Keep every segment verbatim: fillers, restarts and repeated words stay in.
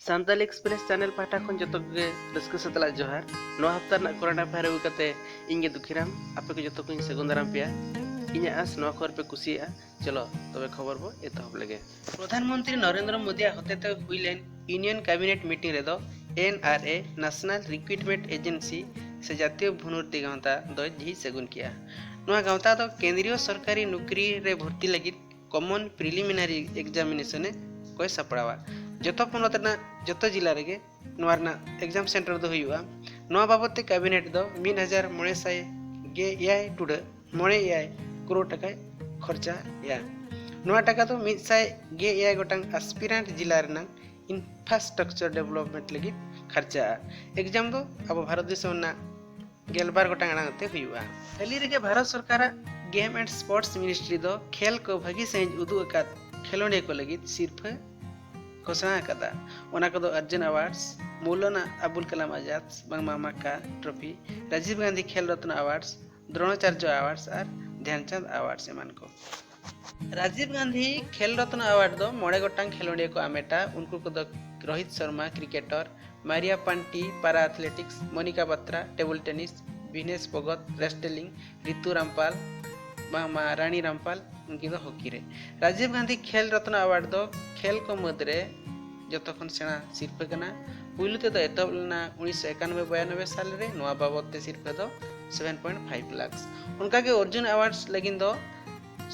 Santali express channel ᱯᱟᱦᱴᱟ ᱠᱷᱚᱱ ᱡᱚᱛᱚ ᱠᱚᱜᱮ ᱨᱟᱹᱥᱠᱟᱹ ᱥᱟᱛᱞᱟᱜ ᱡᱚᱦᱟᱨ᱾ ᱱᱚᱣᱟ ᱦᱟᱯᱛᱟ ᱨᱮᱱᱟᱜ ᱠᱚᱨᱮᱱᱴ ᱟᱯᱷᱮᱭᱟᱨ ᱟᱹᱜᱩ ᱠᱟᱛᱮ ᱤᱧ ᱜᱮ ᱫᱩᱠᱷᱤᱨᱟᱢ ᱟᱯᱮ ᱠᱚ ᱡᱚᱛᱚ ᱠᱚᱧ ᱥᱟᱹᱜᱩᱱ ᱫᱟᱨᱟᱢ ᱯᱮᱭᱟ᱾ ᱤᱧᱟᱹᱜ ᱟᱸᱥ ᱱᱚᱣᱟ ᱠᱷᱚᱵᱚᱨ ᱯᱮ ᱠᱩᱥᱤᱭᱟᱜᱼᱟ᱾ ᱪᱚᱞᱚ ᱛᱚᱵᱮ ᱠᱷᱚᱵᱚᱨ ᱵᱚ ᱮᱛᱚᱦᱚᱵ ᱞᱮᱜᱮ᱾ ᱯᱨᱚᱫᱷᱟᱱ ᱢᱚᱱᱛᱨᱤ ᱱᱚᱨᱮᱱᱫᱨᱚ ᱢᱳᱫᱤᱭᱟᱜ ᱦᱚᱛᱮᱛᱮ ᱦᱩᱭ ᱞᱮᱱ ᱤᱭᱩᱱᱤᱭᱚᱱ ᱠᱮᱵᱤᱱᱮᱴ ᱢᱤᱴᱤᱝ ᱨᱮᱫᱚ ᱮᱱ ᱟᱨ ᱮ, ᱱᱮᱥᱱᱟᱞ ᱨᱤᱠᱨᱩᱴᱢᱮᱱᱴ ᱮᱡᱮᱱᱥᱤ ᱥᱮ ᱡᱟᱛᱤᱭᱚ ᱵᱷᱩᱱᱩᱨᱛᱤ ᱜᱟᱶᱛᱟ ᱫᱚᱭ ᱡᱷᱤᱡ ᱥᱟᱹᱜᱩᱱ ᱠᱮᱜᱼᱟ᱾ ᱱᱚᱣᱟ ᱜᱟᱶᱛᱟ ᱫᱚ ᱠᱮᱱᱫᱨᱤᱭᱚ ᱥᱚᱨᱠᱟᱨᱤ ᱱᱩᱠᱨᱤ ᱨᱮ ᱵᱷᱚᱨᱛᱤ ᱞᱟᱹᱜᱤᱫ ᱠᱚᱢᱚᱱ ᱯᱨᱤᱞᱤᱢᱤᱱᱟᱨᱤ ᱮᱠᱡᱟᱢᱤᱱᱮᱥᱚᱱ ᱮ ᱠᱚᱭ ᱥᱟᱯᱲᱟᱣᱟ᱾ ᱡᱚᱛᱚ ᱯᱚᱱᱚᱛ ᱨᱮᱱᱟᱜ ᱡᱚᱛᱚ ᱡᱤᱞᱟ ᱨᱮᱜᱮ ᱱᱚᱣᱟ ᱨᱮᱱᱟᱜ ᱮᱠᱡᱟᱢ ᱥᱮᱱᱴᱟᱨ ᱫᱚ ᱦᱩᱭᱩᱜᱼᱟ᱾ ᱱᱚᱣᱟ ᱵᱟᱵᱚᱫ ᱛᱮ ᱠᱮᱵᱤᱱᱮᱴ ᱫᱚ ᱢᱤᱫ ᱦᱟᱡᱟᱨ ᱢᱚᱬᱮ ᱥᱟᱭ ᱜᱮᱞ ᱮᱭᱟᱭ ᱴᱩᱰᱟᱹᱜ ᱢᱚᱬᱮ ᱮᱭᱟᱭ ᱠᱨᱳᱲ ᱴᱟᱠᱟᱭ ᱠᱷᱚᱨᱪᱟᱭᱟ᱾ ᱱᱚᱣᱟ ᱴᱟᱠᱟ ᱫᱚ ᱢᱤᱫ ᱥᱟᱭ ᱜᱮᱞ ᱮᱭᱟᱭ ᱜᱚᱴᱟᱝ ᱟᱥᱯᱤᱨᱟᱱᱴ ᱡᱤᱞᱟ ᱨᱮᱱᱟᱜ ᱤᱱᱯᱷᱨᱟᱥᱴᱨᱟᱠᱪᱟᱨ ᱰᱮᱵᱷᱞᱚᱯᱢᱮᱱᱴ ᱞᱟᱹᱜᱤᱫ ᱠᱷᱚᱨᱪᱟᱜᱼᱟ᱾ ᱮᱠᱡᱟᱢ ᱫᱚ ᱟᱵᱚ ᱵᱷᱟᱨᱚᱛ ᱫᱤᱥᱚᱢ ᱨᱮᱱᱟᱜ ᱜᱮᱞᱵᱟᱨ ᱜᱚᱴᱟᱝ ᱟᱲᱟᱝ ᱛᱮ ᱦᱩᱭᱩᱜᱼᱟ᱾ ᱦᱟᱹᱞᱤ ᱨᱮᱜᱮ ᱵᱷᱟᱨᱚᱛ ᱥᱚᱨᱠᱟᱨᱟᱜ ᱜᱮᱢ ᱮᱱᱰ ᱥᱯᱳᱨᱴᱥ ᱢᱤᱱᱤᱥᱴᱨᱤ ᱫᱚ ᱠᱷᱮᱞ ᱠᱚ ᱵᱷᱟᱹᱜᱤ ᱥᱟᱺᱦᱤᱡ ᱩᱫᱩᱜ ᱟᱠᱟᱫ ᱠᱷᱮᱞᱳᱸᱰᱤᱭᱟᱹ ᱠᱚ ᱞᱟᱹᱜᱤᱫ ᱥᱤᱨᱯᱷᱟᱹ ᱜᱷᱳᱥᱚᱱᱟ ᱟᱠᱟᱫᱟ᱾ ᱚᱱᱟ ᱠᱚᱫᱚ ᱚᱨᱡᱩᱱ ᱟᱣᱟᱨᱰᱥ, ᱢᱚᱣᱞᱟᱱᱟ ᱟᱵᱩᱞ ᱠᱟᱞᱟᱢ ᱟᱡᱟᱫ ᱵᱟᱝᱢᱟ ᱢᱟᱠᱟ ᱴᱨᱚᱯᱷᱤ, ᱨᱟᱡᱤᱵ ᱜᱟᱱᱫᱷᱤ ᱠᱷᱮᱞ ᱨᱚᱛᱱᱚ ᱟᱣᱟᱨᱰᱥ, ᱫᱨᱳᱬᱟᱪᱟᱨᱡᱚ ᱟᱣᱟᱨᱰᱥ ᱟᱨ ᱫᱷᱮᱱᱪᱟᱸᱫᱽ ᱟᱣᱟᱨᱰᱥ ᱮᱢᱟᱱ ᱠᱚ᱾ ᱨᱟᱡᱤᱵ ᱜᱟᱱᱫᱷᱤ ᱠᱷᱮᱞ ᱨᱚᱛᱱᱚ ᱟᱣᱟᱨᱰ ᱫᱚ ᱢᱚᱬᱮ ᱜᱚᱴᱟᱝ ᱠᱷᱮᱞᱳᱸᱰᱤᱭᱟᱹ ᱠᱚ ᱟᱢᱮᱴᱟ᱾ ᱩᱱᱠᱩ ᱠᱚᱫᱚ ᱨᱳᱦᱤᱛ ᱥᱚᱨᱢᱟ, ᱠᱨᱤᱠᱮᱴᱚᱨ, ᱢᱟᱨᱤᱭᱟ ᱯᱟᱱᱴᱤ, ᱯᱟᱨᱟ ᱟᱛᱷᱞᱮᱴᱤᱠᱥ, ᱢᱚᱱᱤᱠᱟ ᱵᱟᱛᱨᱟ, ᱴᱮᱵᱩᱞ ᱴᱮᱱᱤᱥ, ᱵᱤᱱᱮᱥ ᱯᱷᱳᱜᱚᱛ, ᱨᱮᱥᱴᱞᱤᱝ, ᱨᱤᱛᱩ ᱨᱟᱢᱯᱟᱞ ᱵᱟᱝᱢᱟ ᱨᱟᱱᱤ ᱨᱟᱢᱯᱟᱞ, ᱩᱱᱠᱤᱱ ᱫᱚ ᱦᱚᱠᱤ ᱨᱮ᱾ ᱨᱟᱡᱤᱵ ᱜᱟᱱᱫᱷᱤ ᱠᱷᱮᱞ ᱨᱚᱛᱱᱚ ᱟᱣᱟᱨᱰ ᱫᱚ ᱠᱷᱮᱞ ᱠᱚ ᱢᱩᱫᱽᱨᱮ ᱡᱚᱛᱚ ᱠᱷᱚᱱ ᱥᱮᱬᱟ ᱥᱤᱨᱯᱷᱟᱹ ᱠᱟᱱᱟ᱾ ᱯᱩᱭᱞᱩ ᱛᱮᱫᱚ ᱮᱛᱚᱦᱚᱵ ᱞᱮᱱᱟ ᱩᱱᱤᱥᱥᱚ ᱮᱠᱟᱱᱚᱵᱵᱳᱭ ᱵᱟᱭᱟᱱᱚᱵᱵᱳᱭ ᱥᱟᱞ ᱨᱮ᱾ ᱱᱚᱣᱟ ᱵᱟᱵᱚᱫ ᱛᱮ ᱥᱤᱨᱯᱷᱟᱹ ᱫᱚ ᱥᱮᱵᱷᱮᱱ ᱯᱚᱭᱮᱱᱴ ᱯᱷᱟᱭᱤᱵᱷ ᱞᱟᱠᱷ᱾ ᱚᱱᱠᱟᱜᱮ ᱚᱨᱡᱩᱱ ᱟᱣᱟᱨᱰᱥ ᱞᱟᱹᱜᱤᱫ ᱫᱚ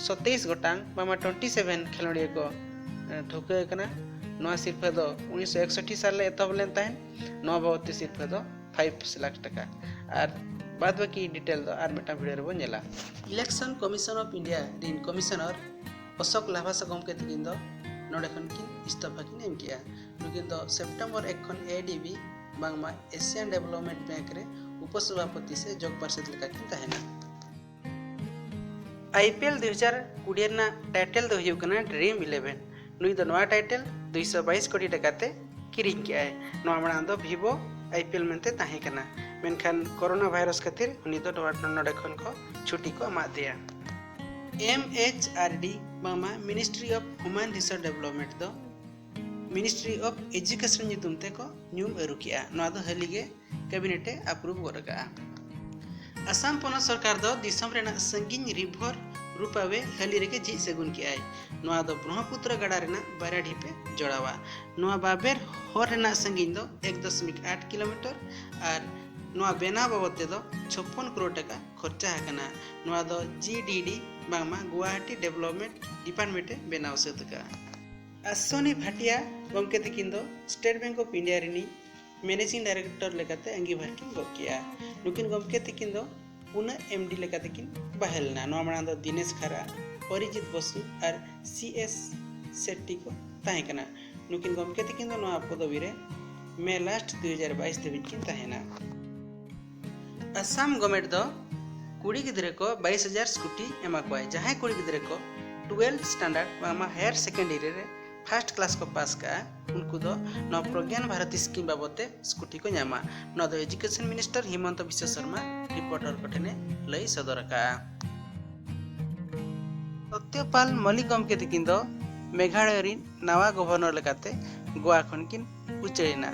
ᱥᱚᱛᱮᱭᱤᱥ ᱜᱚᱴᱟᱝ ᱵᱟᱝᱢᱟ ᱴᱩᱭᱮᱱᱴᱤ ᱥᱮᱵᱷᱮᱱ ᱠᱷᱮᱞᱳᱸᱰᱤᱭᱟᱹ ᱠᱚ ᱮ, ᱴᱷᱟᱹᱣᱠᱟᱹ ᱟᱠᱟᱱᱟ᱾ ᱱᱚᱣᱟ ᱥᱤᱨᱯᱷᱟᱹ ᱫᱚ ᱩᱱᱤᱥᱥᱚ ᱮᱠᱥᱚᱴᱴᱤ ᱥᱟᱞ ᱨᱮ ᱮᱛᱚᱦᱚᱵ ᱞᱮᱱ ᱛᱟᱦᱮᱸᱫ᱾ ᱱᱚᱣᱟ ᱵᱟᱵᱚᱫ ᱛᱮ ᱥᱤᱨᱯᱷᱟᱹ ᱫᱚ ᱯᱷᱟᱭᱤᱵᱷ ᱞᱟᱠᱷ ᱴᱟᱠᱟ᱾ ᱟᱨ ᱵᱟᱫ ᱵᱟᱹᱠᱤ ᱰᱤᱴᱮᱞ ᱫᱚ ᱟᱨ ᱢᱤᱫᱴᱟᱝ ᱵᱷᱤᱰᱤᱭᱳ ᱨᱮᱵᱚᱱ ᱧᱮᱞᱟ᱾ ᱤᱞᱮᱠᱥᱚᱱ ᱠᱚᱢᱤᱥᱚᱱ ᱚᱯᱷ ᱤᱱᱰᱤᱭᱟ ᱨᱤᱱ ᱠᱚᱢᱤᱥᱚᱱᱟᱨ ᱚᱥᱳᱠ ᱞᱟᱵᱷᱟᱥᱟ ᱜᱚᱢᱠᱮ ᱛᱟᱹᱠᱤᱱ ᱫᱚ ᱱᱚᱰᱮ ᱠᱷᱚᱱ ᱠᱤᱱ ᱤᱥᱛᱚᱯᱷᱟ ᱠᱤᱱ ᱮᱢ ᱠᱮᱜᱼᱟ᱾ ᱱᱩᱠᱤᱱ ᱫᱚ ᱥᱮᱯᱴᱮᱢᱵᱚᱨ ᱮᱠ ᱠᱷᱚᱱ ᱮ ᱰᱤ ᱵᱤ ᱵᱟᱝᱢᱟ ᱮᱥᱤᱭᱟᱱ ᱰᱮᱵᱷᱞᱚᱯᱢᱮᱱᱴ ᱵᱮᱝᱠ ᱨᱮ ᱩᱯᱚᱥᱚᱵᱷᱟᱯᱚᱛᱤ ᱥᱮ ᱡᱚᱜᱽ ᱯᱟᱨᱥᱮᱛ ᱞᱮᱠᱟ ᱠᱤᱱ ᱛᱟᱦᱮᱱᱟ᱾ ᱟᱭ ᱯᱤ ᱮᱞ ᱫᱩ ᱦᱟᱡᱟᱨ ᱠᱩᱲᱤ ᱨᱮᱱᱟᱜ ᱴᱟᱭᱴᱮᱞ ᱫᱚ ᱦᱩᱭᱩᱜ ᱠᱟᱱᱟ ᱰᱨᱤᱢ ᱤᱞᱮᱵᱷᱮᱱ᱾ ᱱᱩᱭ ᱫᱚ ᱱᱚᱣᱟ ᱴᱟᱭᱴᱮᱞ ᱫᱩᱭᱥᱚ ᱵᱟᱭᱤᱥ ᱠᱳᱴᱤ ᱴᱟᱠᱟ ᱛᱮ ᱠᱤᱨᱤᱧ ᱠᱮᱜᱼᱟᱭ᱾ ᱱᱚᱣᱟ ᱢᱟᱲᱟᱝ ᱫᱚ ᱵᱷᱤᱵᱷᱳ ᱟᱭ ᱯᱤ ᱮᱞ ᱢᱮᱱᱛᱮ ᱛᱟᱦᱮᱸ ᱠᱟᱱᱟ, ᱢᱮᱱᱠᱷᱟᱱ ᱠᱳᱨᱳᱱᱟ ᱵᱷᱟᱭᱨᱟᱥ ᱠᱷᱟᱹᱛᱤᱨ ᱩᱱᱤ ᱫᱚ ᱱᱚᱣᱟ, ᱱᱚᱰᱮ ᱠᱷᱚᱱ ᱠᱚ ᱪᱷᱩᱴᱤ ᱠᱚ ᱮᱢᱟᱫ ᱫᱮᱭᱟ᱾ ᱮᱢ ᱮᱭᱤᱪ ᱟᱨ ᱰᱤ ᱵᱟᱝᱢᱟ ministry of human resource development ᱫᱚ Ministry of Education ᱧᱩᱛᱩᱢ ᱛᱮᱠᱚ ᱧᱩᱢ ᱟᱹᱨᱩ ᱠᱮᱜᱼᱟ᱾ ᱱᱚᱣᱟ ᱫᱚ ᱦᱟᱹᱞᱤ ᱜᱮ cabinet ᱮ approve ᱜᱚᱫ ᱟᱠᱟᱫᱼᱟ᱾ ᱟᱥᱟᱢ ᱯᱚᱱᱚᱛ ᱥᱚᱨᱠᱟᱨ ᱫᱚ ᱫᱤᱥᱚᱢ ᱨᱮᱱᱟᱜ ᱥᱟᱺᱜᱤᱧ river ropeway ᱦᱟᱹᱞᱤ ᱨᱮᱜᱮ ᱡᱷᱤᱡ ᱥᱟᱹᱜᱩᱱ ᱠᱮᱜᱼᱟᱭ᱾ ᱱᱚᱣᱟ ᱫᱚ ᱵᱨᱚᱦᱢᱯᱩᱛᱨᱚ ᱜᱟᱰᱟ ᱨᱮᱱᱟᱜ ᱵᱟᱨᱭᱟ ᱰᱷᱤᱯ ᱮ ᱡᱚᱲᱟᱣᱟ᱾ ᱱᱚᱣᱟ ᱵᱟᱵᱮᱨ ᱦᱚᱨ ᱨᱮᱱᱟᱜ ᱥᱟᱺᱜᱤᱧ ᱫᱚ ᱮᱠ ᱫᱚᱥᱢᱤᱠ ᱟᱴ ᱠᱤᱞᱳᱢᱤᱴᱟᱨ ᱟᱨ ᱱᱚᱣᱟ ᱵᱮᱱᱟᱣ ᱵᱟᱵᱚᱫ ᱛᱮᱫᱚ ᱪᱷᱚᱯᱯᱚᱱ ᱠᱨᱳᱲ ᱴᱟᱠᱟ ᱠᱷᱚᱨᱪᱟ ᱟᱠᱟᱱᱟ᱾ ᱱᱚᱣᱟ ᱫᱚ G D D ᱵᱟᱝᱢᱟ Guwahati Development Department ᱮ ᱵᱮᱱᱟᱣ ᱥᱟᱹᱛ ᱟᱠᱟᱫᱼᱟ᱾ ᱟᱥᱥᱚᱱᱤ ᱵᱷᱟᱴᱤᱭᱟ ᱜᱚᱢᱠᱮ ᱛᱤᱠᱤᱱ ᱫᱚ State Bank of India ᱨᱤᱱᱤᱡ Managing Director ᱞᱮᱠᱟᱛᱮ ᱟᱸᱜᱤᱵᱷᱟᱨ ᱠᱤᱱ ᱜᱚᱜ ᱠᱮᱜᱼᱟ᱾ ᱱᱩᱠᱤᱱ ᱜᱚᱢᱠᱮ ᱛᱤᱠᱤᱱ ᱫᱚ ᱯᱩᱱᱟᱹ M D ᱞᱮᱠᱟᱛᱮ ᱠᱤᱱ ᱵᱟᱦᱟᱞ ᱞᱮᱱᱟ᱾ ᱱᱚᱣᱟ ᱢᱟᱲᱟᱝ ᱫᱚ ᱫᱤᱱᱮᱥ ᱠᱷᱟᱨᱟ, ᱚᱨᱤᱡᱤᱛ ᱵᱚᱥᱩ ᱟᱨ C S ᱥᱮᱴᱴᱤ ᱠᱚ ᱛᱟᱦᱮᱸ ᱠᱟᱱᱟ᱾ ᱱᱩᱠᱤᱱ ᱜᱚᱢᱠᱮ ᱛᱤᱠᱤᱱ ᱫᱚ ᱱᱚᱣᱟ ᱯᱚᱫᱚᱵᱤ ᱨᱮ May last ᱫᱩ ᱦᱟᱡᱟᱨ ᱵᱟᱭᱤᱥ ᱫᱷᱟᱹᱵᱤᱡ ᱠᱤᱱ ᱛᱟᱦᱮᱸᱱᱟ᱾ ᱟᱥᱟᱢ government ᱫᱚ ᱠᱩᱲᱤ ᱜᱤᱫᱽᱨᱟᱹ ᱠᱚ ᱵᱟᱭᱤᱥ ᱦᱟᱡᱟᱨ ᱥᱠᱩᱴᱤ ᱮᱢᱟ ᱠᱚᱣᱟᱭ᱾ ᱡᱟᱦᱟᱸᱭ ᱠᱩᱲᱤ ᱜᱤᱫᱽᱨᱟᱹ ᱠᱚ twelfth standard ᱵᱟᱝᱢᱟ higher secondary ᱨᱮ first class ᱠᱚ ᱯᱟᱥ ᱠᱟᱜᱼᱟ, ᱩᱱᱠᱩ ᱫᱚ ᱱᱚᱣᱟ ᱯᱨᱚᱜᱽᱭᱟᱱ ᱵᱷᱟᱨᱚᱛᱤ ᱥᱠᱤᱢ ᱵᱟᱵᱚᱫ ᱛᱮ ᱥᱠᱩᱴᱤ ᱠᱚ ᱧᱟᱢᱟ᱾ ᱱᱚᱣᱟ ᱫᱚ Education Minister ᱦᱤᱢᱚᱱᱛᱚ ᱵᱤᱥᱥᱚ ᱥᱚᱨᱢᱟ reporter ᱠᱚ ᱴᱷᱮᱱᱮ ᱞᱟᱹᱭ ᱥᱚᱫᱚᱨ ᱟᱠᱟᱫᱼᱟ᱾ ᱥᱚᱛᱭᱚᱯᱟᱞ ᱢᱚᱞᱤᱠ ᱜᱚᱢᱠᱮ ᱛᱤᱠᱤᱱ ᱫᱚ ᱢᱮᱜᱷᱟᱞᱚᱭ ᱨᱤᱱ ᱱᱟᱣᱟ governor ᱞᱮᱠᱟᱛᱮ ᱜᱳᱣᱟ ᱠᱷᱚᱱ ᱠᱤᱱ ᱩᱪᱟᱹᱲ ᱮᱱᱟ᱾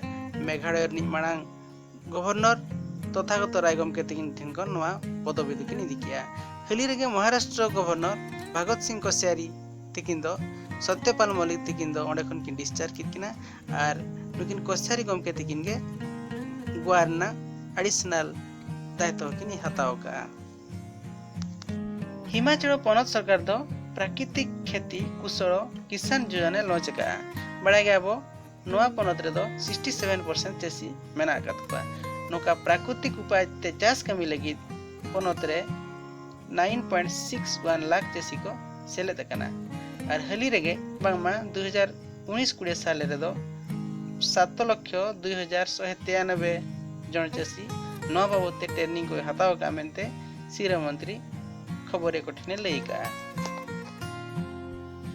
ᱢᱮᱜᱷᱟᱞᱚᱭ ᱨᱤᱱᱤᱡ ᱢᱟᱲᱟᱝ governor ᱛᱚᱛᱷᱟᱜᱚᱛᱚ ᱨᱟᱭ ᱜᱚᱢᱠᱮ ᱛᱤᱠᱤᱱ ᱴᱷᱮᱱ ᱠᱷᱚᱱ ᱱᱚᱣᱟ ᱯᱚᱫᱚᱵᱤ ᱫᱚᱠᱤᱱ ᱤᱫᱤ ᱠᱮᱜᱼᱟ᱾ ᱦᱟᱹᱞᱤ ᱨᱮᱜᱮ ᱢᱚᱦᱟᱨᱟᱥᱴᱨᱚ governor ᱵᱷᱟᱜᱚᱛ ᱥᱤᱝ ᱠᱚᱥᱭᱟᱨᱤ ᱛᱤᱠᱤᱱ ᱫᱚ ᱥᱚᱛᱭᱚᱯᱟᱞ ᱢᱚᱞᱤᱠ ᱛᱤᱠᱤᱱ ᱫᱚ ᱚᱸᱰᱮ ᱠᱷᱚᱱ ᱠᱤᱱ discharge ᱠᱮᱫ ᱠᱤᱱᱟ ᱟᱨ ᱱᱩᱠᱤᱱ ᱠᱚᱥᱭᱟᱨᱤ ᱜᱚᱢᱠᱮ ᱛᱤᱠᱤᱱ ᱜᱮ ᱜᱳᱣᱟ ᱨᱮᱱᱟᱜ additional ᱫᱟᱭᱤᱛᱛᱚ ᱦᱚᱸᱠᱤᱱ ᱦᱟᱛᱟᱣ ᱟᱠᱟᱫᱼᱟ᱾ ᱦᱤᱢᱟᱪᱚᱞ ᱯᱚᱱᱚᱛ ᱥᱚᱨᱠᱟᱨ ᱫᱚ ᱯᱨᱟᱠᱨᱤᱛᱤᱠ ᱠᱷᱮᱛᱤ ᱠᱩᱥᱚᱲᱚ ᱠᱤᱥᱟᱱ ᱡᱳᱡᱚᱱᱟ ᱞᱚᱧᱪ ᱟᱠᱟᱫᱼᱟ᱾ ᱵᱟᱲᱟᱭ ᱜᱮᱭᱟ ᱵᱚ, ᱱᱚᱣᱟ ᱯᱚᱱᱚᱛ ᱨᱮᱫᱚ sixty seven percent ᱪᱟᱹᱥᱤ ᱢᱮᱱᱟᱜ ᱟᱠᱟᱫ ᱠᱚᱣᱟ᱾ ᱱᱚᱝᱠᱟ ᱯᱨᱟᱠᱨᱤᱛᱤᱠ ᱩᱯᱟᱭ ᱛᱮ ᱪᱟᱥ ᱠᱟᱹᱢᱤ ᱞᱟᱹᱜᱤᱫ ᱯᱚᱱᱚᱛ ᱨᱮ nine point six one lakh ᱪᱟᱹᱥᱤ ᱠᱚ ᱥᱮᱞᱮᱫ ᱟᱠᱟᱱᱟ᱾ ᱟᱨ ᱦᱟᱹᱞᱤ ᱨᱮᱜᱮ ᱵᱟᱝᱢᱟ ᱫᱩ ᱦᱟᱡᱟᱨ ᱩᱱᱤᱥ ᱠᱩᱲᱤ ᱥᱟᱞ ᱨᱮᱫᱚ ᱥᱟᱛ ᱞᱚᱠᱷᱚ ᱫᱩᱭ ᱦᱟᱡᱟᱨ ᱥᱚᱭ ᱛᱤᱨᱟᱱᱚᱵᱵᱳᱭ ᱡᱚᱱ ᱪᱟᱹᱥᱤ ᱱᱚᱣᱟ ᱵᱟᱵᱚᱫ ᱛᱮ training ᱠᱚ ᱦᱟᱛᱟᱣ ᱟᱠᱟᱫᱼᱟ ᱢᱮᱱᱛᱮ ᱥᱤᱨᱟᱹ ᱢᱚᱱᱛᱨᱤ ᱠᱷᱚᱵᱚᱨᱤᱭᱟᱹ ᱠᱚ ᱴᱷᱮᱱᱮ ᱞᱟᱹᱭ ᱟᱠᱟᱫᱼᱟ᱾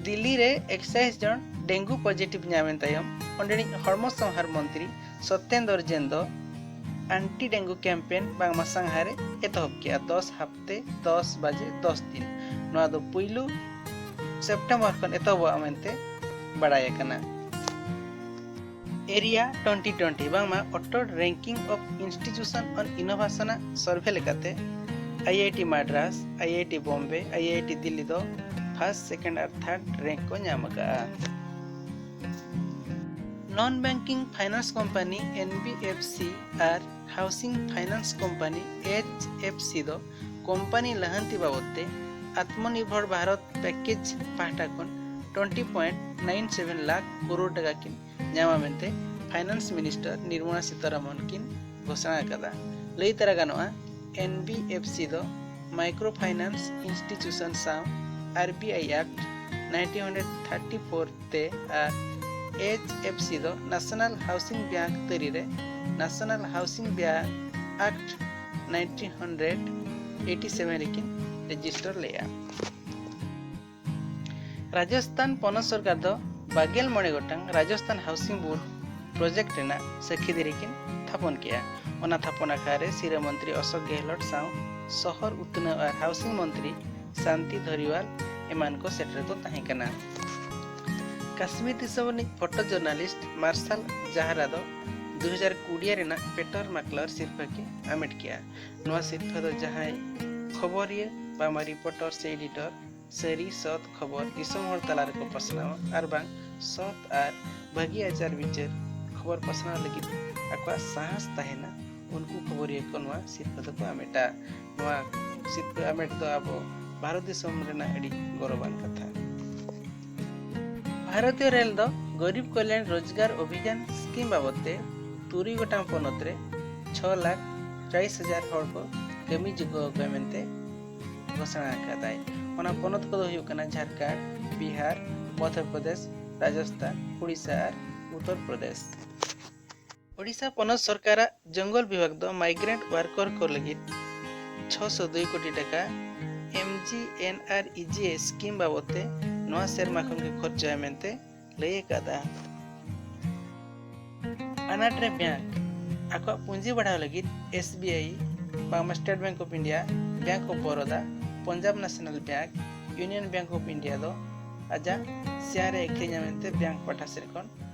ᱫᱤᱞᱞᱤ ᱨᱮ ᱮᱠᱥᱟᱭᱤᱥ ᱡᱚᱱ dengue positive ᱧᱟᱢᱮᱱ ᱛᱟᱭᱚᱢ ᱚᱸᱰᱮᱱᱤᱡ ᱦᱚᱲᱢᱚ ᱥᱟᱶᱦᱟᱨ ᱢᱚᱱᱛᱨᱤ ᱥᱚᱛᱭᱮᱱᱫᱨᱚ ᱡᱮᱱ ᱫᱚ anti dengue campaign ᱵᱟᱝᱢᱟ ᱥᱟᱸᱜᱷᱟᱨ ᱮ ᱮᱛᱚᱦᱚᱵ ᱠᱮᱜᱼᱟ᱾ ᱫᱚᱥ ᱦᱟᱯᱛᱮ ᱫᱚᱥ ᱵᱟᱡᱮ ᱫᱚᱥ ᱫᱤᱱ, ᱱᱚᱣᱟ ᱫᱚ ᱯᱩᱭᱞᱩ ᱥᱮᱯᱴᱮᱢᱵᱚᱨ ᱠᱷᱚᱱ ᱮᱛᱚᱦᱚᱵᱚᱜᱼᱟ ᱢᱮᱱᱛᱮ ᱵᱟᱲᱟᱭ ᱟᱠᱟᱱᱟ᱾ ᱮᱨᱤᱭᱟ ᱴᱩᱭᱮᱱᱴᱤ ᱴᱩᱭᱮᱱᱴᱤ ᱵᱟᱝᱢᱟ Oxford Ranking of Institution on Innovation ᱟᱜ ᱥᱚᱨᱵᱷᱮ ᱞᱮᱠᱟᱛᱮ I I T Madras, I I T Bombay, I I T Delhi ᱫᱚ ᱯᱷᱟᱨᱥᱴ, ᱥᱮᱠᱮᱱᱰ ᱟᱨ ᱛᱷᱟᱨᱰ ᱨᱮᱝᱠ ᱠᱚ ᱧᱟᱢ ᱟᱠᱟᱫᱼᱟ᱾ Non banking finance company, N B F C, ᱟᱨ housing finance company, H F C, ᱫᱚ ᱠᱳᱢᱯᱟᱱᱤ ᱞᱟᱦᱟᱱᱛᱤ ᱵᱟᱵᱚᱫ ᱛᱮ ᱟᱛᱢᱚᱱᱤᱨᱵᱷᱚᱨ ᱵᱷᱟᱨᱚᱛ ᱯᱮᱠᱮᱡᱽ ᱯᱟᱦᱴᱟ ᱠᱷᱚᱱ twenty point nine seven lakh crore ᱴᱟᱠᱟ ᱠᱤᱱ ᱧᱟᱢᱟ ᱢᱮᱱᱛᱮ ᱯᱷᱟᱭᱱᱟᱱᱥ ᱢᱤᱱᱤᱥᱴᱟᱨ ᱱᱤᱨᱢᱚᱞᱟ ᱥᱤᱛᱟᱨᱟᱢᱚᱱ ᱠᱤᱱ ᱜᱷᱳᱥᱚᱱᱟ ᱟᱠᱟᱫᱟ᱾ ᱞᱟᱹᱭ ᱛᱟᱨᱟ ᱜᱟᱱᱚᱜᱼᱟ, ᱮᱱ ᱵᱤ ᱮᱯᱷ ᱥᱤ ᱫᱚ ᱢᱟᱭᱠᱨᱳ ᱯᱷᱟᱭᱱᱟᱱᱥ ᱤᱱᱥᱴᱤᱴᱭᱩᱥᱚᱱ ᱥᱟᱶ R B I act nineteen hundred thirty four ᱛᱮ ᱟᱨ ᱮᱭᱤᱪ ᱮᱯᱷ ᱥᱤ ᱫᱚ ᱱᱮᱥᱱᱟᱞ ᱦᱟᱣᱥᱤᱝ ᱵᱮᱝᱠ ᱛᱟᱹᱨᱤ ᱨᱮ national housing bank act nineteen hundred eighty seven ᱨᱮᱠᱤᱱ ᱨᱮᱡᱤᱥᱴᱟᱨ ᱞᱮᱫᱼᱟ᱾ ᱨᱟᱡᱚᱥᱛᱷᱟᱱ ᱯᱚᱱᱚᱛ ᱥᱚᱨᱠᱟᱨ ᱫᱚ ᱵᱟᱨᱜᱮᱞ ᱢᱚᱬᱮ ᱜᱚᱴᱟᱝ ᱨᱟᱡᱚᱥᱛᱷᱟᱱ ᱦᱟᱣᱥᱤᱝ ᱵᱳᱨᱰ ᱯᱨᱚᱡᱮᱠᱴ ᱨᱮᱱᱟᱜ ᱥᱟᱹᱠᱷᱤ ᱫᱟᱹᱨᱤ ᱠᱤᱱ ᱛᱷᱟᱯᱚᱱ ᱠᱮᱫᱼᱟ᱾ ᱚᱱᱟ ᱛᱷᱟᱯᱚᱱ ᱟᱠᱷᱲᱟ ᱨᱮ ᱥᱤᱨᱟᱹ ᱢᱚᱱᱛᱨᱤ ᱚᱥᱳᱠ ᱜᱮᱦᱞᱚᱴ ᱥᱟᱶ ᱥᱚᱦᱚᱨ ᱩᱛᱱᱟᱹᱣ ᱟᱨ ᱦᱟᱣᱥᱤᱝ ᱢᱚᱱᱛᱨᱤ ᱥᱟᱱᱛᱤ ᱫᱷᱟᱨᱤᱣᱟᱞ ᱮᱢᱟᱱ ᱠᱚ ᱥᱮᱴᱮᱨ ᱠᱚ ᱛᱟᱦᱮᱸ ᱠᱟᱱᱟ᱾ ᱠᱟᱥᱢᱤᱨ ᱫᱤᱥᱚᱢ ᱨᱤᱱᱤᱡ ᱯᱷᱳᱴᱳ ᱡᱟᱨᱱᱟᱞᱤᱥᱴ ᱢᱟᱨᱥᱟᱞ ᱡᱟᱦᱨᱟ ᱫᱚ ᱫᱩ ᱦᱟᱡᱟᱨ ᱠᱩᱲᱤ ᱨᱮᱱᱟᱜ ᱯᱮᱴᱚᱨ ᱢᱟᱠᱞᱟᱨ ᱥᱤᱨᱯᱷᱟᱹ ᱠᱤᱱ ᱦᱟᱢᱮᱴ ᱠᱮᱫᱼᱟ᱾ ᱱᱚᱣᱟ ᱥᱤᱨᱯᱷᱟᱹ ᱫᱚ ᱡᱟᱦᱟᱸᱭ ᱠᱷᱚᱵᱚᱨᱤᱭᱟᱹ ᱵᱟᱝᱢᱟ ᱨᱤᱯᱳᱨᱴᱟᱨ ᱥᱮ ᱮᱰᱤᱴᱚᱨ ᱥᱟᱹᱨᱤ ᱥᱚᱛ ᱠᱷᱚᱵᱚᱨ ᱫᱤᱥᱚᱢ ᱦᱚᱲ ᱛᱟᱞᱟ ᱨᱮᱠᱚ ᱯᱟᱥᱱᱟᱣᱟ ᱟᱨ ᱵᱟᱝ ᱥᱚᱛ ᱟᱨ ᱵᱷᱟᱹᱜᱤ ᱟᱪᱟᱨ ᱵᱤᱪᱟᱹᱨ ᱠᱷᱚᱵᱚᱨ ᱯᱟᱥᱱᱟᱣ ᱞᱟᱹᱜᱤᱫ ᱟᱠᱚᱣᱟᱜ ᱥᱟᱦᱟᱥ ᱛᱟᱦᱮᱱᱟ, ᱩᱱᱠᱩ ᱠᱷᱚᱵᱚᱨᱤᱭᱟᱹ ᱠᱚ ᱱᱚᱣᱟ ᱥᱤᱨᱯᱷᱟᱹ ᱫᱚᱠᱚ ᱦᱟᱢᱮᱴᱟ᱾ ᱱᱚᱣᱟ ᱥᱤᱨᱯᱷᱟᱹ ᱦᱟᱢᱮᱴ ᱫᱚ ᱟᱵᱚ ᱵᱷᱟᱨᱚᱛ ᱫᱤᱥᱚᱢ ᱨᱮᱱᱟᱜ ᱟᱹᱰᱤ ᱜᱚᱨᱚᱵᱟᱱ ᱠᱟᱛᱷᱟ᱾ ᱵᱷᱟᱨᱚᱛᱤᱭᱚ ᱨᱮᱞ ᱫᱚ ᱜᱚᱨᱤᱵ ᱠᱚᱞᱭᱟᱱ ᱨᱳᱡᱽᱜᱟᱨ ᱚᱵᱷᱤᱡᱟᱱ ᱥᱠᱤᱢ ᱵᱟᱵᱚᱫ ᱛᱮ ᱛᱩᱨᱩᱭ ᱜᱚᱴᱟᱝ ᱯᱚᱱᱚᱛ ᱨᱮ ᱪᱷᱚ ᱞᱟᱠᱷ ᱪᱚᱞᱞᱤᱥ ᱦᱟᱡᱟᱨ ᱦᱚᱲ ᱠᱚ ᱠᱟᱹᱢᱤ ᱡᱩᱜᱟᱹᱣ ᱟᱠᱚᱣᱟ ᱢᱮᱱᱛᱮ ᱜᱷᱳᱥᱚᱱᱟ ᱟᱠᱟᱫᱟᱭ᱾ ᱚᱱᱟ ᱯᱚᱱᱚᱛ ᱠᱚᱫᱚ ᱦᱩᱭᱩᱜ ᱠᱟᱱᱟ ᱡᱷᱟᱲᱠᱷᱚᱸᱰ, ᱵᱤᱦᱟᱨ, ᱢᱚᱫᱷᱭᱚ ᱯᱨᱚᱫᱮᱥ, ᱨᱟᱡᱚᱥᱛᱷᱟᱱ, ᱩᱲᱤᱥᱥᱟ ᱟᱨ ᱩᱛᱛᱚᱨ ᱯᱨᱚᱫᱮᱥ᱾ ᱳᱰᱤᱥᱟ ᱯᱚᱱᱚᱛ ᱥᱚᱨᱠᱟᱨᱟᱜ ᱡᱚᱝᱜᱚᱞ ᱵᱤᱵᱷᱟᱜᱽ ᱫᱚ ᱢᱟᱭᱜᱨᱮᱱᱴ ᱣᱟᱨᱠᱚᱨ ᱠᱚ ᱞᱟᱹᱜᱤᱫ ᱪᱷᱚᱥᱚ ᱫᱩᱭ ᱠᱳᱴᱤ ᱴᱟᱠᱟ ᱮᱢ ᱡᱤ ᱮᱱ ᱟᱨ ᱤ ᱡᱤ ᱮ ᱥᱠᱤᱢ ᱵᱟᱵᱚᱫ ᱛᱮ ᱱᱚᱣᱟ ᱥᱮᱨᱢᱟ ᱠᱷᱚᱱ ᱜᱮ ᱠᱷᱚᱨᱪᱟᱭᱟ ᱢᱮᱱᱛᱮ ᱞᱟᱹᱭ ᱟᱠᱟᱫᱟ᱾ ᱟᱱᱟᱴ ᱨᱮ ᱵᱮᱝᱠ ᱟᱠᱚᱣᱟᱜ ᱯᱩᱸᱡᱤ ᱵᱟᱲᱦᱟᱣ ᱞᱟᱹᱜᱤᱫ ᱮᱥ ᱵᱤ ᱟᱭ ᱵᱟᱝᱢᱟ state bank of India, bank of Baroda, Punjab national bank, union bank of India ᱫᱚ ᱟᱡᱟᱜ ᱥᱮᱭᱟᱨ ᱮ ᱟᱹᱠᱷᱨᱤᱧᱟ ᱢᱮᱱᱛᱮ ᱵᱮᱝᱠ ᱯᱟᱦᱴᱟ ᱥᱮᱫ ᱠᱷᱚᱱ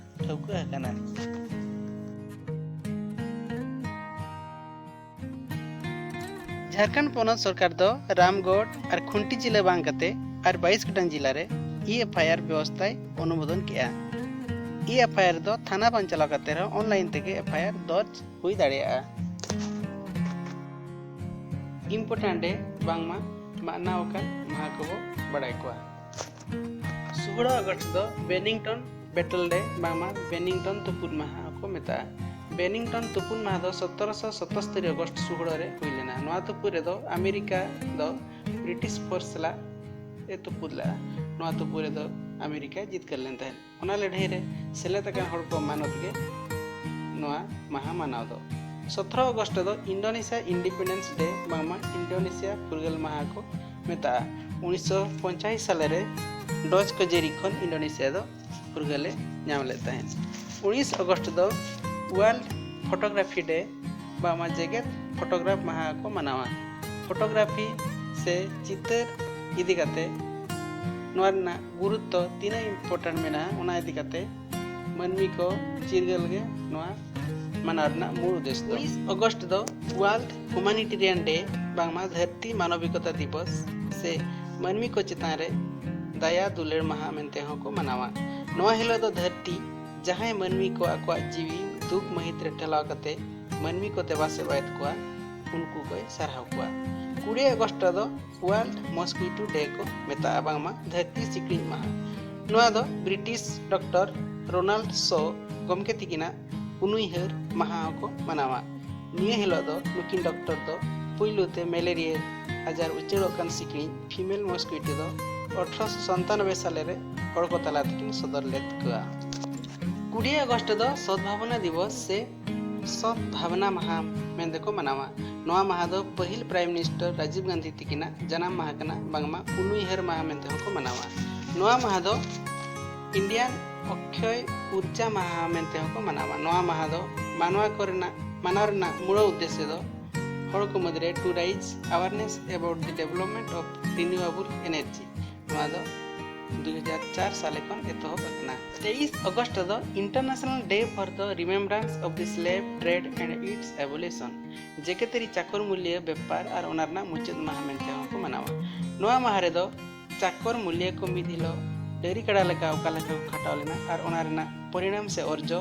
ᱴᱷᱟᱹᱣᱠᱟᱹ ᱟᱠᱟᱱᱟ᱾ ᱡᱷᱟᱲᱠᱷᱚᱸᱰ ᱯᱚᱱᱚᱛ ᱥᱚᱨᱠᱟᱨ ᱫᱚ ᱨᱟᱢᱜᱚᱲ ᱟᱨ ᱠᱷᱩᱱᱴᱤ ᱡᱤᱞᱟᱹ ᱵᱟᱝ ᱠᱟᱛᱮ ᱟᱨ ᱵᱟᱭᱤᱥ ᱜᱚᱴᱟᱝ ᱡᱤᱞᱟ ᱨᱮ ᱤ ᱮᱯᱷ ᱟᱭ ᱟᱨ ᱵᱮᱵᱚᱥᱛᱷᱟᱭ ᱚᱱᱩᱢᱳᱫᱚᱱ ᱠᱮᱜᱼᱟ᱾ ᱤ ᱮᱯᱷ ᱟᱭ ᱟᱨ ᱫᱚ ᱛᱷᱟᱱᱟ ᱵᱟᱝ ᱪᱟᱞᱟᱣ ᱠᱟᱛᱮ ᱨᱮᱦᱚᱸ ᱚᱱᱞᱟᱭᱤᱱ ᱛᱮᱜᱮ ᱮᱯᱷ ᱟᱭ ᱟᱨ ᱫᱚᱨᱡᱽ ᱦᱩᱭ ᱫᱟᱲᱮᱭᱟᱜᱼᱟ᱾ ᱤᱢᱯᱚᱨᱴᱮᱱᱴ ᱰᱮ ᱵᱟᱝᱢᱟ ᱢᱟᱱᱟᱣ ᱟᱠᱟᱱ ᱢᱟᱦᱟ ᱠᱚᱵᱚ ᱵᱟᱲᱟᱭ ᱠᱚᱣᱟ᱾ ᱥᱳᱦᱞᱳ ᱟᱜᱚᱥᱴ ᱫᱚ ᱵᱮᱱᱤᱝᱴᱚᱱ ᱵᱮᱴᱚᱞ ᱰᱮ ᱵᱟᱝᱢᱟ ᱵᱮᱱᱤᱝᱴᱚᱱ ᱛᱩᱯᱩᱫ ᱢᱟᱦᱟ ᱦᱚᱸᱠᱚ ᱢᱮᱛᱟᱜᱼᱟ᱾ ᱵᱮᱱᱤᱝᱴᱚᱱ ᱛᱩᱯᱩᱫ ᱢᱟᱦᱟ ᱫᱚ ᱥᱚᱛᱨᱚᱥᱚ ᱥᱚᱛᱚᱥᱛᱚᱨᱤ ᱟᱜᱚᱥᱴ ᱥᱳᱦᱞᱳ ᱨᱮ ᱦᱩᱭ ᱞᱮᱱᱟ᱾ ᱱᱚᱣᱟ ᱛᱩᱯᱩᱫ ᱨᱮᱫᱚ ᱟᱢᱮᱨᱤᱠᱟ ᱫᱚ ᱵᱨᱤᱴᱤᱥ ᱯᱷᱳᱨᱥ ᱥᱟᱞᱟᱜ ᱮ ᱛᱩᱯᱩᱫ ᱞᱮᱫᱼᱟ᱾ ᱱᱚᱣᱟ ᱛᱩᱯᱩᱫ ᱨᱮᱫᱚ ᱟᱢᱮᱨᱤᱠᱟ ᱡᱤᱛᱠᱟᱹᱨ ᱞᱮᱱ ᱛᱟᱦᱮᱸᱫ᱾ ᱚᱱᱟ ᱞᱟᱹᱲᱦᱟᱹᱭ ᱨᱮ ᱥᱮᱞᱮᱫ ᱟᱠᱟᱱ ᱦᱚᱲ ᱠᱚ ᱢᱟᱱᱚᱛ ᱜᱮ ᱱᱚᱣᱟ ᱢᱟᱦᱟ ᱢᱟᱱᱟᱣ ᱫᱚ᱾ ᱥᱚᱛᱨᱚ ᱟᱜᱚᱥᱴ ᱫᱚ ᱤᱱᱰᱳᱱᱮᱥᱤᱭᱟ ᱤᱱᱰᱤᱯᱮᱱᱰᱮᱱᱥ ᱰᱮ ᱵᱟᱝᱢᱟ ᱤᱱᱰᱳᱱᱮᱥᱤᱭᱟ ᱯᱷᱩᱨᱜᱟᱹᱞ ᱢᱟᱦᱟ ᱠᱚ ᱢᱮᱛᱟᱜᱼᱟ᱾ ᱩᱱᱤᱥᱥᱚ ᱯᱚᱧᱪᱟᱥ ᱥᱟᱞᱮ ᱨᱮ ᱰᱚᱪ ᱠᱟᱹᱡᱟᱹᱨᱤ ᱠᱷᱚᱱ ᱤᱱᱰᱳᱱᱮᱥᱤᱭᱟ ᱫᱚ ᱯᱷᱩᱨᱜᱟᱹᱞᱮ ᱧᱟᱢ ᱞᱮᱫ ᱛᱟᱦᱮᱸᱫ᱾ ᱩᱱᱤᱥ ᱟᱜᱚᱥᱴ ᱫᱚ ᱣᱟᱨᱞᱰ ᱯᱷᱳᱴᱳᱜᱨᱟᱯᱷᱤ ᱰᱮ ᱵᱟᱝᱢᱟ ᱡᱮᱜᱮᱛ ᱯᱷᱳᱴᱳᱜᱨᱟᱯᱷ ᱢᱟᱦᱟ ᱠᱚ ᱢᱟᱱᱟᱣᱟ᱾ ᱯᱷᱳᱴᱳᱜᱨᱟᱯᱷᱤ ᱥᱮ ᱪᱤᱛᱟᱹᱨ ᱤᱫᱤ ᱠᱟᱛᱮ ᱱᱚᱣᱟ ᱨᱮᱱᱟᱜ ᱜᱩᱨᱩᱛᱛᱚ ᱛᱤᱱᱟᱹᱜ ᱤᱢᱯᱚᱨᱴᱮᱱᱴ ᱢᱮᱱᱟᱜᱼᱟ, ᱚᱱᱟ ᱤᱫᱤ ᱠᱟᱛᱮ ᱢᱟᱹᱱᱢᱤ ᱠᱚ ᱪᱤᱨᱜᱟᱹᱞ ᱜᱮ ᱱᱚᱣᱟ ᱢᱟᱱᱟᱣ ᱨᱮᱱᱟᱜ ᱢᱩᱞ ᱩᱫᱮᱥ ᱫᱚ᱾ ᱩᱱᱤᱥ ᱟᱜᱚᱥᱴ ᱫᱚ ᱣᱟᱨᱞᱰ ᱦᱩᱢᱟᱱᱤᱴᱮᱨᱤᱭᱟᱱ ᱰᱮ ᱵᱟᱝᱢᱟ ᱫᱷᱟᱹᱨᱛᱤ ᱢᱟᱱᱚᱵᱤᱠᱚᱛᱟ ᱫᱤᱵᱚᱥ ᱥᱮ ᱢᱟᱹᱱᱢᱤ ᱠᱚ ᱪᱮᱛᱟᱱ ᱨᱮ ᱫᱟᱭᱟ ᱫᱩᱞᱟᱹᱲ ᱢᱟᱦᱟ ᱢᱮᱱᱛᱮ ᱦᱚᱸᱠᱚ ᱢᱟᱱᱟᱣᱟ᱾ ᱱᱚᱣᱟ ᱦᱤᱞᱳᱜ ᱫᱚ ᱫᱷᱟᱹᱨᱛᱤ ᱡᱟᱦᱟᱸᱭ ᱢᱟᱹᱱᱢᱤ ᱠᱚ ᱟᱠᱚᱣᱟᱜ ᱡᱤᱣᱤ ᱫᱩᱠ ᱢᱟᱹᱦᱤᱛ ᱨᱮ ᱴᱷᱮᱞᱟᱣ ᱠᱟᱛᱮ ᱢᱟᱹᱱᱢᱤ ᱠᱚ ᱫᱮᱵᱟ ᱥᱮᱵᱟᱭᱮᱫ ᱠᱚᱣᱟ, ᱩᱱᱠᱩ ᱠᱚᱭ ᱥᱟᱨᱦᱟᱣ ᱠᱚᱣᱟ᱾ ᱠᱩᱲᱤ ᱟᱜᱚᱥᱴ ᱨᱮᱫᱚ ᱣᱟᱨᱞᱰ ᱢᱚᱥᱠᱩᱭᱴᱳ ᱰᱮ ᱠᱚ ᱢᱮᱛᱟᱜᱼᱟ, ᱵᱟᱝᱢᱟ ᱫᱷᱟᱹᱨᱛᱤ ᱥᱤᱠᱲᱤᱡ ᱢᱟᱦᱟ᱾ ᱱᱚᱣᱟ ᱫᱚ ᱵᱨᱤᱴᱤᱥ ᱰᱚᱠᱴᱚᱨ ᱨᱳᱱᱟᱞᱰ ᱥᱚ ᱜᱚᱢᱠᱮ ᱛᱤᱠᱤᱱᱟᱜ ᱩᱱᱩᱭᱦᱟᱹᱨ ᱢᱟᱦᱟ ᱦᱚᱸᱠᱚ ᱢᱟᱱᱟᱣᱟ᱾ ᱱᱤᱭᱟᱹ ᱦᱤᱞᱳᱜ ᱫᱚ ᱱᱩᱠᱤᱱ ᱰᱚᱠᱴᱚᱨ ᱫᱚ ᱯᱩᱭᱞᱩ ᱛᱮ ᱢᱮᱞᱮᱨᱤᱭᱟ ᱟᱡᱟᱨ ᱩᱪᱟᱹᱲᱚᱜ ᱠᱟᱱ ᱥᱤᱠᱲᱤᱡ ᱯᱷᱤᱢᱮᱞ ᱢᱚᱥᱠᱩᱭᱴᱳ ᱫᱚ ᱟᱴᱷᱨᱚᱥᱚ ᱥᱟᱱᱛᱟᱱᱚᱵᱵᱳᱭ ᱥᱟᱞᱮ ᱨᱮ ᱦᱚᱲ ᱠᱚ ᱛᱟᱞᱟ ᱛᱮᱠᱤᱱ ᱥᱚᱫᱚᱨ ᱞᱮᱫ ᱠᱚᱣᱟ᱾ ᱠᱩᱲᱤ ᱟᱜᱚᱥᱴ ᱫᱚ ᱥᱚᱫ ᱵᱷᱟᱵᱚᱱᱟ ᱫᱤᱵᱚᱥ ᱥᱮ ᱥᱚᱫ ᱵᱷᱟᱵᱽᱱᱟ ᱢᱟᱦᱟ ᱢᱮᱱᱛᱮ ᱠᱚ ᱢᱟᱱᱟᱣᱟ᱾ ᱱᱚᱣᱟ ᱢᱟᱦᱟ ᱫᱚ ᱯᱟᱹᱦᱤᱞ ᱯᱨᱟᱭᱤᱢ ᱢᱤᱱᱤᱥᱴᱟᱨ ᱨᱟᱡᱤᱵᱽ ᱜᱟᱱᱫᱷᱤ ᱛᱤᱠᱤᱱᱟᱜ ᱡᱟᱱᱟᱢ ᱢᱟᱦᱟ ᱠᱟᱱᱟ, ᱵᱟᱝᱢᱟ ᱩᱱᱩᱭᱦᱟᱹᱨ ᱢᱟᱦᱟ ᱢᱮᱱᱛᱮ ᱦᱚᱸᱠᱚ ᱢᱟᱱᱟᱣᱟ᱾ ᱱᱚᱣᱟ ᱢᱟᱦᱟ ᱫᱚ ᱤᱱᱰᱤᱭᱟᱱ ᱚᱠᱠᱷᱚᱭ ᱩᱨᱡᱟ ᱢᱟᱦᱟ ᱢᱮᱱᱛᱮ ᱦᱚᱸᱠᱚ ᱢᱟᱱᱟᱣᱟ᱾ ᱱᱚᱣᱟ ᱢᱟᱦᱟ ᱫᱚ ᱢᱟᱱᱣᱟ ᱠᱚᱨᱮᱱᱟᱜ ᱢᱟᱱᱟᱣ ᱨᱮᱱᱟᱜ ᱢᱩᱲ ᱩᱫᱽᱫᱮᱥᱥᱚ ᱫᱚ ᱦᱚᱲ ᱠᱚ ᱢᱩᱫᱽᱨᱮ to raise awareness about the development of renewable energy, ᱱᱚᱣᱟ ᱫᱚ ᱫᱩ ᱦᱟᱡᱟᱨ ᱪᱟᱨ ᱥᱟᱞᱮ ᱠᱷᱚᱱ ᱮᱛᱚᱦᱚᱵ ᱟᱠᱟᱱᱟ᱾ ᱛᱮᱭᱤᱥ ᱚᱜᱚᱥᱴ ᱫᱚ International Day for the Remembrance of the Slave Trade and Its Abolition, ᱡᱮᱜᱮᱛᱟᱹᱨᱤ ᱪᱟᱠᱚᱨ ᱢᱩᱞᱤᱭᱟᱹ ᱵᱮᱯᱟᱨ ᱟᱨ ᱚᱱᱟ ᱨᱮᱱᱟᱜ ᱢᱩᱪᱟᱹᱫ ᱢᱟᱦᱟ ᱢᱮᱱᱛᱮ ᱦᱚᱸ ᱠᱚ ᱢᱟᱱᱟᱣᱟ᱾ ᱱᱚᱣᱟ ᱢᱟᱦᱟ ᱨᱮᱫᱚ ᱪᱟᱠᱚᱨ ᱢᱩᱞᱤᱭᱟᱹ ᱠᱚ ᱢᱤᱫ ᱦᱤᱞᱳᱜ ᱰᱟᱹᱝᱨᱤ ᱠᱟᱰᱟ ᱞᱮᱠᱟ ᱚᱠᱟ ᱞᱮᱠᱟ ᱠᱚ ᱠᱷᱟᱴᱟᱣ ᱞᱮᱱᱟ ᱟᱨ ᱚᱱᱟ ᱨᱮᱱᱟᱜ ᱯᱚᱨᱤᱱᱟᱢ ᱥᱮ ᱚᱨᱡᱚ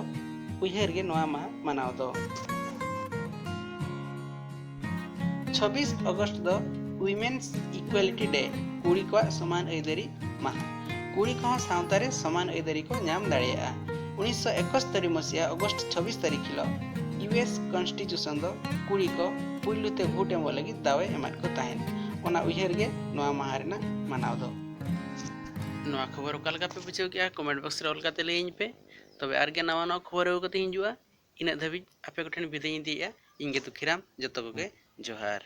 ᱩᱭᱦᱟᱹᱨ ᱜᱮ ᱱᱚᱣᱟ ᱢᱟᱦᱟ ᱢᱟᱱᱟᱣ ᱫᱚ᱾ ᱪᱷᱟᱵᱵᱤᱥ ᱚᱜᱚᱥᱴ ᱫᱚ Women's Equality Day, ᱠᱩᱲᱤ ᱠᱚᱣᱟᱜ ᱥᱚᱢᱟᱱ ᱟᱹᱭᱫᱟᱹᱨᱤ ᱢᱟᱦᱟ᱾ ᱠᱩᱲᱤ ᱠᱚᱦᱚᱸ ᱥᱟᱶᱛᱟ ᱨᱮ ᱥᱚᱢᱟᱱ ᱟᱹᱭᱫᱟᱹᱨᱤ ᱠᱚ ᱧᱟᱢ ᱫᱟᱲᱮᱭᱟᱜᱼᱟ᱾ ᱩᱱᱤᱥᱥᱚ ᱮᱠᱚᱥᱛᱚᱨᱤ ᱢᱟᱹᱥᱤᱭᱟ ᱚᱜᱚᱥᱴ ᱪᱷᱟᱵᱵᱤᱥ ᱛᱟᱹᱨᱤᱠᱷ ᱦᱤᱞᱳᱜ ᱤᱭᱩ ᱮᱥ ᱠᱚᱱᱥᱴᱤᱴᱤᱭᱩᱥᱚᱱ ᱫᱚ ᱠᱩᱲᱤ ᱠᱚ ᱯᱩᱭᱞᱩ ᱛᱮ ᱵᱷᱳᱴ ᱮᱢᱚᱜ ᱞᱟᱹᱜᱤᱫ ᱫᱟᱣ ᱮ ᱮᱢᱟᱫ ᱠᱚ ᱛᱟᱦᱮᱸᱫ᱾ ᱚᱱᱟ ᱩᱭᱦᱟᱹᱨ ᱜᱮ ᱱᱚᱣᱟ ᱢᱟᱦᱟ ᱨᱮᱱᱟᱜ ᱢᱟᱱᱟᱣ ᱫᱚ᱾ ᱱᱚᱣᱟ ᱠᱷᱚᱵᱚᱨ ᱚᱠᱟ ᱞᱮᱠᱟ ᱯᱮ ᱵᱩᱡᱷᱟᱹᱣ ᱠᱮᱜᱼᱟ? ᱠᱚᱢᱮᱱᱴ ᱵᱚᱠᱥ ᱨᱮ ᱚᱞ ᱠᱟᱛᱮ ᱞᱟᱹᱭᱟᱹᱧ ᱯᱮ᱾ ᱛᱚᱵᱮ ᱟᱨᱜᱮ ᱱᱟᱣᱟ ᱱᱟᱣᱟ ᱠᱷᱚᱵᱚᱨ ᱟᱹᱜᱩ ᱠᱟᱛᱮ ᱦᱤᱡᱩᱜᱼᱟ᱾ ᱤᱱᱟᱹᱜ ᱫᱷᱟᱹᱵᱤᱡ ᱟᱯᱮ ᱠᱚᱴᱷᱮᱱ ᱵᱤᱫᱟᱹᱭ ᱤᱧ ᱤᱫᱤᱭᱮᱜᱼᱟ᱾ ᱤᱧ ᱜᱮ ᱫᱩᱠᱷᱤᱨᱟᱢ, ᱡᱚᱛᱚ ᱠᱚᱜᱮ ᱡᱚᱦᱟᱨ᱾